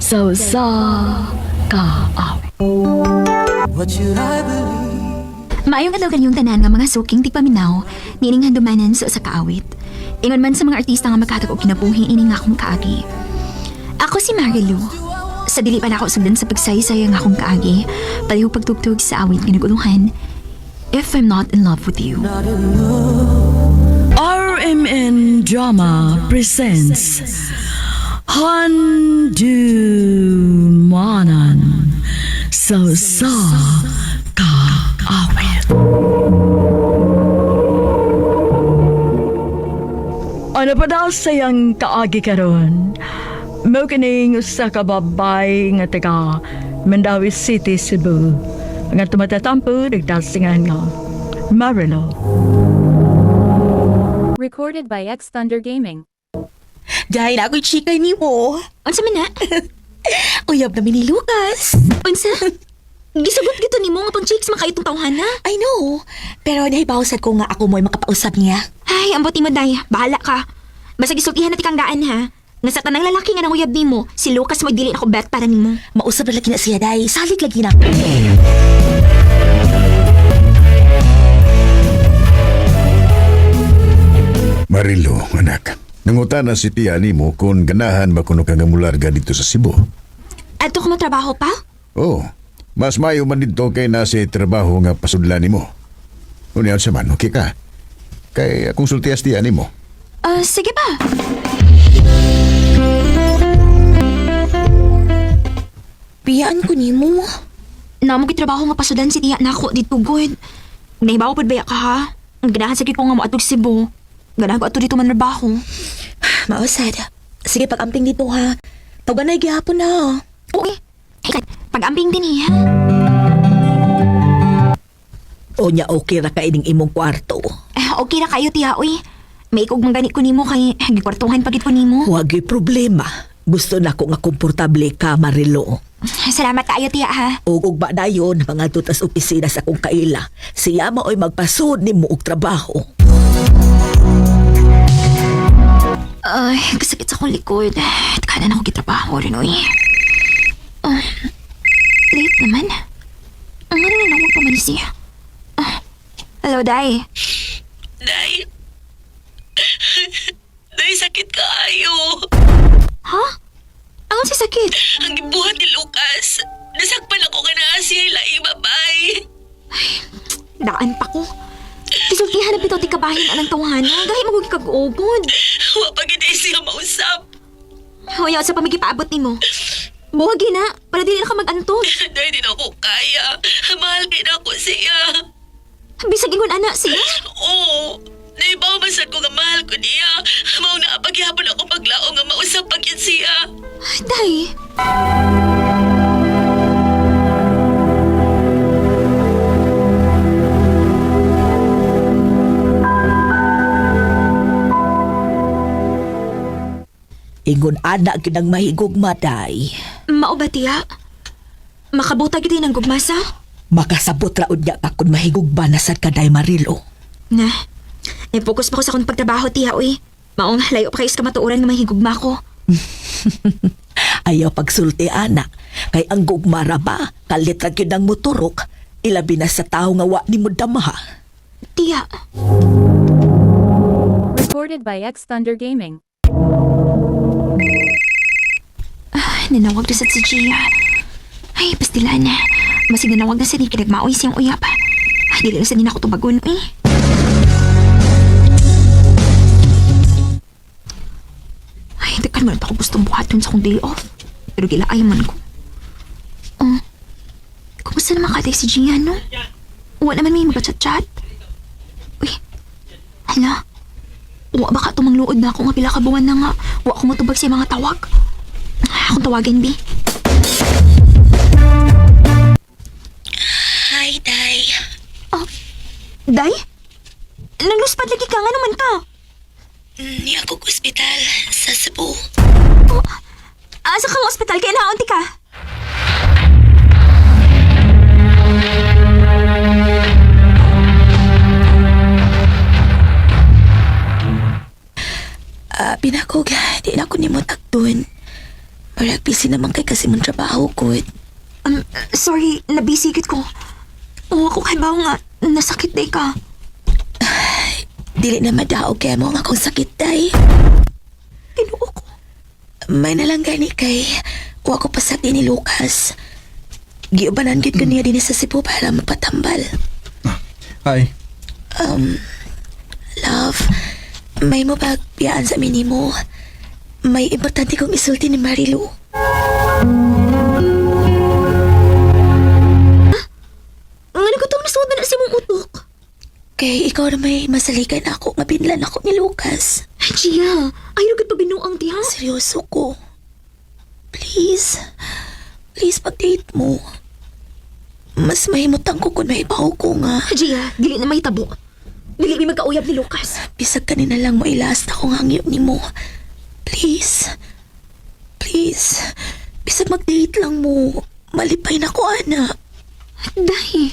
Sa usa ka awit. Maayong adlaw kaniyong tanan nga mga suking tigpaminaw, niining handumanan sa usa ka awit. Ingon man sa mga artista nga maghatag og kinabuhi ini nga akong kaagi. Ako si Marilu. Sa dili pa nako sugdan sa pagsaysay ang akong kaagi, pareho pagtugtog sa awit nga naguluhan. If I'm Not in Love with You. RMN Drama presents Handumanan sa usa ka awit. Ano pa daw sayang kaagi karon? Mo kining usa ka babay nga taga Mandawi City, Cebu. Nga tumatatampo nagdasingan nga Marilo. Recorded by X Thunder Gaming. Dahil ako'y chika ni mo. Unsa man na? Uyab namin ni Lucas. Unsa? Gisugot gito nimo nga pang chicks man kayo itong tawhana. I know. Pero nahibawsad ko nga ako mo'y makapausap niya. Ay, ambot nimo day. Bahala ka. Basta gisultihan na tikang gaan ha. Nga sa tanang lalaki nga nanguyab nimo, si Lucas mo dili na ko bet para nimo. Mausap na lagi na siya, day. Salig lagi na. Marilo, anak. Nangutana si tiya nimo kung ganahan ba kuno ka nga mularga dito sa Cebu. Adto ko matrabaho pa? Oh, mas mayo man dito kay nasa trabaho nga pasudlan nimo. Unya sa man, okay ka? Kay akong sultias tiya nimo. Ah, sige pa. Piyaan ko ni mo. Namo trabaho nga pasudan si tiya nako dito good. Nahibaw pud baya ka ha? Ang ganahan sa ko nga moadtog Cebu. Ganahan ko ato dito man trabaho. Mausad. Sige, pag-amping dito ha. Tawagan na gihapon na. Uy, ay, pag-amping din eh, ha? O nya okay ra ka ining imong kwarto. Eh, okay na kayo tiya, uy. May ikog man gani ko nimo kay gikwartuhan pagit ko nimo. Wagi problema. Gusto na ko nga komportable ka, Marilo. Salamat kaayo tiya ha. Ug ugma dayon mga tutas opisina sa akong kaila. Siya maoy magpasud nimo og trabaho. Ay, kasakit sa akong likod. Takanan ako gitrabaho rin, uy. Ah, late naman. Ang ano na nawag pa man siya. Ah, hello, Day. Day. Day, sakit kaayo. Ha? Ang si sakit? Ang gibuhat ni Lucas. Nasakpan ako nga naa siya laing babay. Daan pa ko. Kisultihan na bitaw ti kabahin anang tawhana. Gahi magugi kag ugod. Wa pa gid siya mausap. Hoy, sa pamigipaabot nimo. Buwagi na, para dili na ka mag-antos. Day, di na ako kaya. Mahal kay na ako siya. Bisag ingon ana siya. Oo. Naibaw man sad ko nga mahal ko niya. Mao na paghihapon ako paglaong nga mausap pag yun siya. Day. Ingon ana gyud ang mahigugma day. Mao ba tiya? Makabuta gyud ng gugmasa? Makasabot ra unya ka kun mahigugma na sad ka day Marilo. Na, nag-focus pa ko sa akong pagtrabaho, tiya, uy. Maong layo pa kayo sa kamatuoran nga mahigugma ko. Ayaw pagsulti ana kay ang gugma ra ba kalit ra gyud ang motorok ilabi na sa tawo nga wa nimo dama. Tiya, Recorded by X Thunder Gaming. nanawag na sad si Gia. Ay, pastilan. Masig nanawag na sa ni kinagmaoy siyang uyap. Ay, dili na sa nina ako tubagon, uy. Ay, takan mo na ako gustong buhaton sa akong day off. Pero gilaay man ko. Oh, kumusta naman katay si Gia, no? Wala naman may magchat-chat. Uy, hala. Wa baka tumangluod na ako nga pila ka buwan na nga. Wa ko matubag sa mga tawag. Akong tawagan, Bi. Hi, Day. Oh, Day? Nangluspad lagi ka, nga naman ka? Niya ako ospital sa Cebu. Oh, asa kang ospital? Kaya naunti ka? Pinakog, di na ako nimo takdon. Murag busy naman kay kasi mong trabaho ko. Sorry, nabisigit ko. Oo, ako kay nga, nasakit day ka. Dili na madaog kay mo ang akong sakit day. Tinuo ko. May nalang gani kay wa ko pasagdi ni Lucas. Giubanan gid ko niya dinhi sa Cebu para mapatambal. Hi. Love, may mo biyaan sa minimo. May importante kong isulti ni Marilu. Nga ko nasuod na na sa mong utok. Kay ikaw na may masaligan ako, nga binlan ako ni Lucas. Gia, ayaw gud pagbinuang di ha? Seryoso ko. Please. Please, pag-date mo. Mas mahimutang ko kung maibaw ko nga. Gia, dili na mahitabo. Dili mi magkauyab ni Lucas. Bisag kanina lang mo ilas na kung hangyo ni mo. Please. Please. Bisag mag-date lang mo. Malipay na ko, ana. Dahi.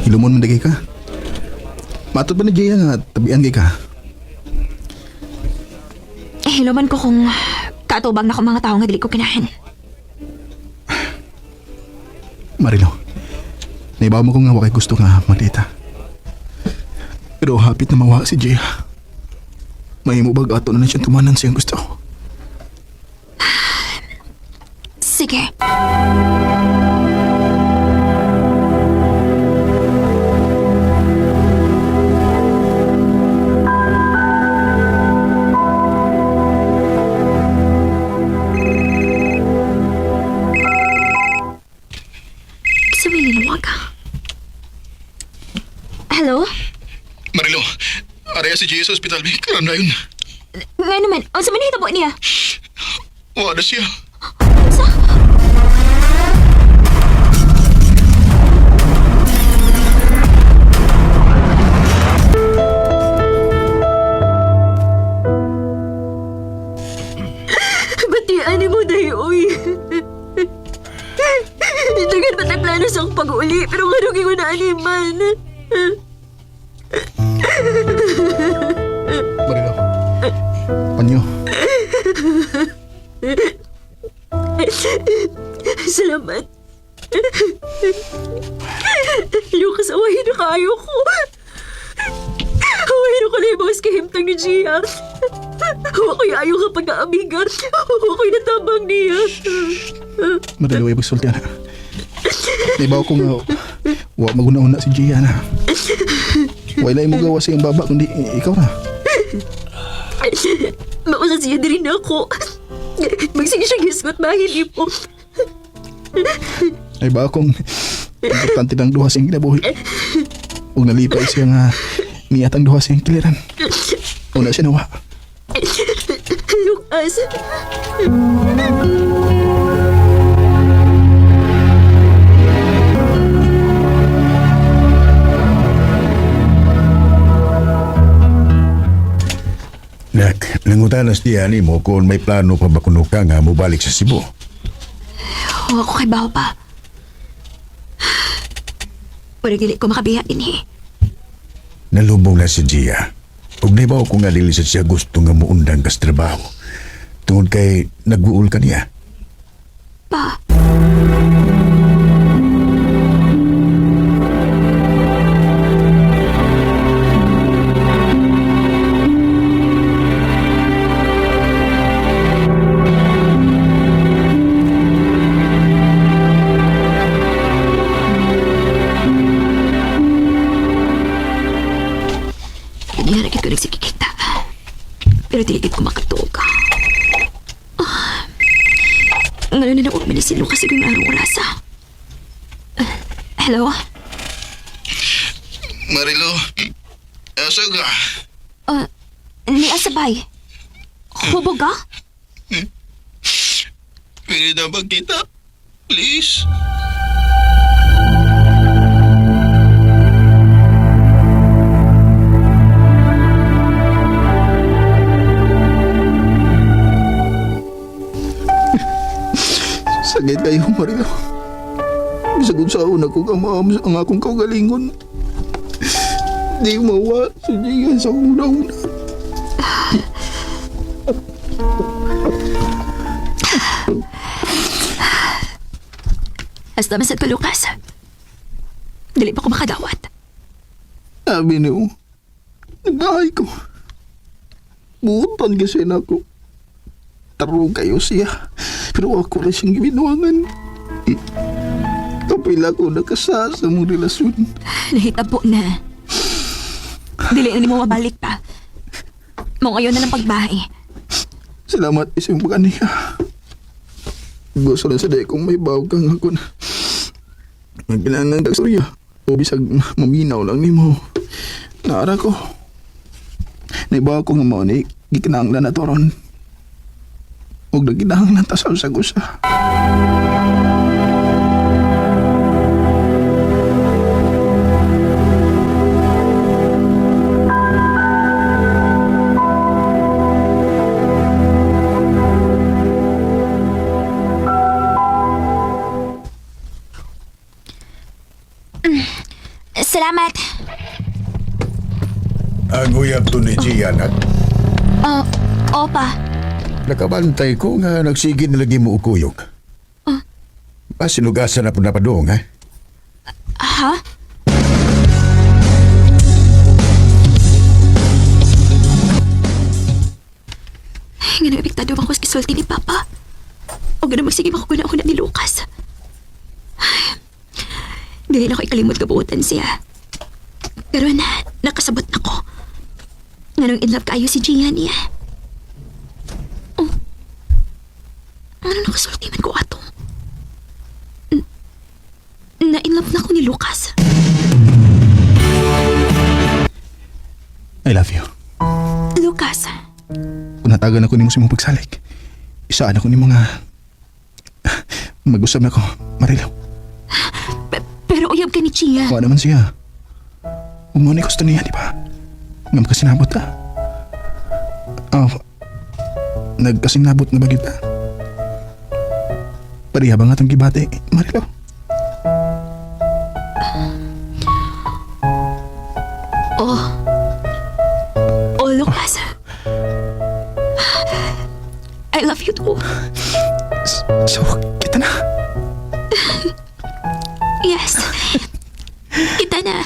Ilumon man dagay ka. Matod ba ni Jaya nga tabian kay ka? Eh, hello man ko kung katubang na ko mga tao nga dili ko kinahin. Marilo, naibaw mo ko nga wakay gusto nga magdita. Pero hapit na mawa si Jaya. Mahimo bag ato na na siyang tumanan siyang gusto. Sige. Sa may linawag ka. Hello? Marilo, areha si Jaya sa ospital. May karam na yun. Nga naman, ang sa manahitabo niya. Wala siya. Sa? Batian mo dahil, uy. Dagan pa plano sa akong pag-uli, pero nga nung ko na animan. Marilo, panyo. Salamat. Lucas, awahin na kayo ko. Awahin na ko na yung mga kahimtang ni Gia. Huwag ko'y ayaw kapag kaamiga. Huwag ko'y natabang niya. Marilo, ay pagsulti na. Naibaw ko nga, wa maguna-una si Jaya na. Wala mo gawa sa iyong baba, kundi ikaw na. Mausa siya din ako. Magsige siya gisgot, mahili po. Ay ba akong importante ng duha sa iyong kinabuhi. Ug nalipay siya nga niyat ang duha sa iyong kiliran. Una siya nawa. Lucas. Nak, nangutanas niya ni mo kung may plano pa ba kuno ka nga mobalik sa Cebu. Huwag ko kay Bao pa. Pero dili ko makabiha din eh. Nalubong na si Gia. Ug naibaw ko nga dili sa siya gusto nga muundang kas trabaho. Tungod kay nag-uul ka niya. Pa. Kanina ko nagsikikita. Pero dili ko makatuog. Ah. Ngayon na naog man si Lucas yung araw orasa. Ah, hello? Marilo, asa ka? Uh, ni Asabay. Hubog ka? Pwede na ba kita? Please? Sakit kayo, Marilo. Bisag unsaon ako kamaam ang akong kaugalingon. Di mawa sa Gian sa una-una. Hasta man sad ko, Lucas. Dili pa ko makadawat. Sabi niyo, nagbahay ko. Buutan kasi na ako. Tarong kayo siya. Pero ako lang siyang gibinuangan. Kapila ko nakasa sa mong relasyon. Nahitabo na. Dili na nimo mabalik pa. Mo ngayon na lang pagbahay. Salamat isang pag-aniya. Gusto lang sa day kung may bawag kang ako na. Magkinanang dagstorya. O bisag maminaw lang nimo. Naara ko. Naibaw ko nga mao ni gikinahanglan na to ron. Ug nagkinahanglan ta sa usag usa. Salamat. Ang uyab to ni Gian at Opa. nakabantay ko nga nagsigid na lagi mo ukuyog. Ah, sinugasan na po napadong, ha? Ha? Nga nang epektado man ko sa gisulti ni Papa. O ganun magsige makakuna-kuna ni Lucas. Ay, dili na ko ikalimot kabuotan siya. Pero na, nakasabot na ko. Nga nung in love kayo si Gian niya. Oh. Ano nakasulti man ko ato? Na in love na ko ni Lucas. I love you. Lucas, Kung natagan ako nimo sa imong pagsalik, isaan ako nimo nga mag-usab na ko, Marilo. pero uyab ka ni Chia. Wa naman siya. Ug mao ni gusto niya, di ba? Nga makasinabot ta. Oh, nagkasinabot na ba kita? Pareha ba nga itong gibati, Marilo? Oh. Oh, Lucas. I love you too. So, kita na. Yes. Kita na.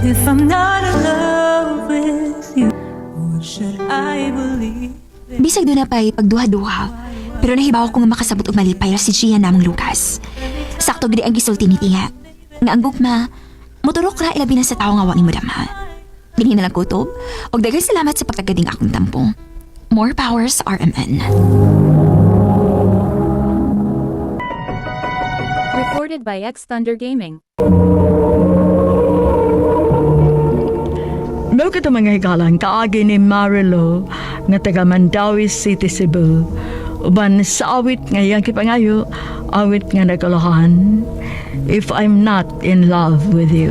If I'm not in love with you, what should I believe? Bisag doon na pa'y pagduha-duha. Pero nahibaw ko nga makasabot og malipay ra si Gia namong Lucas. Sakto gid ang gisulti ni Tia. Nga ang gugma, moturok ra ilabi na sa tawo nga wa nimo damha. Dinhi na lang kutob, og daghang salamat sa pagtagading akong tampo. More power sa RMN. Recorded by X Thunder Gaming. Mao kato mga higalan kaagi ni Marilo nga taga Mandawi City, Cebu. Uban sa awit nga iyang kipangayo, awit nga nagkalahan, If I'm Not in Love with You.